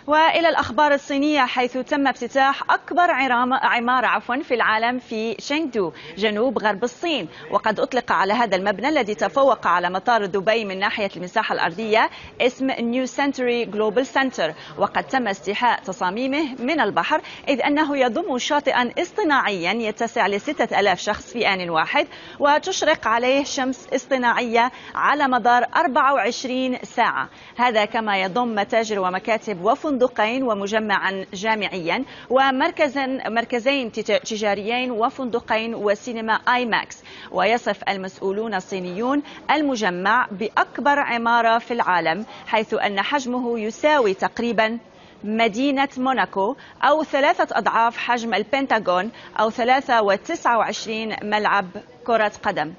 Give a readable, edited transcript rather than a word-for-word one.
وإلى الأخبار الصينية، حيث تم افتتاح أكبر عمارة في العالم في شينغدو جنوب غرب الصين. وقد أطلق على هذا المبنى الذي تفوق على مطار دبي من ناحية المساحة الأرضية اسم نيو سنتري جلوبال سنتر. وقد تم استيحاء تصاميمه من البحر، إذ أنه يضم شاطئا اصطناعيا يتسع ل6000 شخص في آن واحد، وتشرق عليه شمس اصطناعية على مدار 24 ساعة. هذا كما يضم متاجر ومكاتب وفندقين ومجمعا جامعيا ومركزين تجاريين وفندقين وسينما آي ماكس. ويصف المسؤولون الصينيون المجمع بأكبر عمارة في العالم، حيث أن حجمه يساوي تقريبا مدينة موناكو، أو 3 أضعاف حجم البنتاغون، أو 23 ملعب كرة قدم.